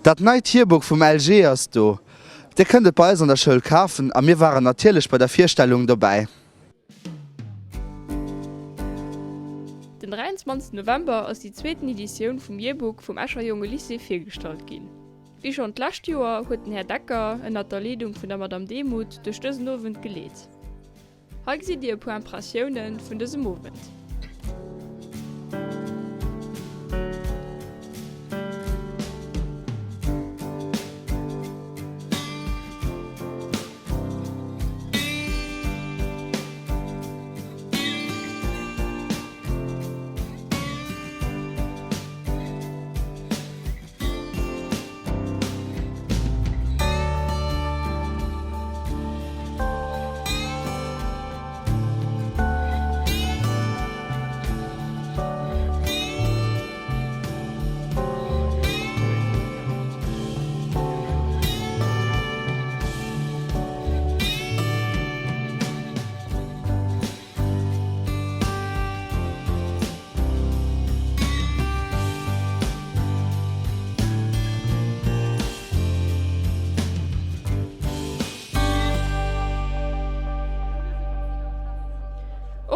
Dat neit Yearbook vum LG ass do! Dir kënnt et bei eis an der Schoul kafen a mir waren natierlech bei der Virstellung dobäi. Den 23 November ass déi zweeten Editioun vum Yearbook vum Escher Jonge Lycée virgestallt ginn. Wéi schonn d'lescht Joer huet den Här Decker, ënnert der Leedung vun der Madame Demuth, duerch dësen Owend geleet. Hei gesitt dir e puer Impressiounen vun dësem Owend.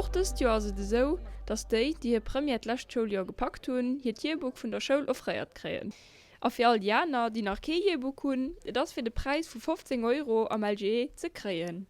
Och dëst Joer ass et esou, dass déi, déi hir Première d'lescht Schouljoer gepackt hunn, hiert Yearbook vun der Schoul offréiert kréien. A fir all déi aner, déi nach kee Yearbook hunn, et ass fir de Präis vu 15 Euro am LGE ze kréien.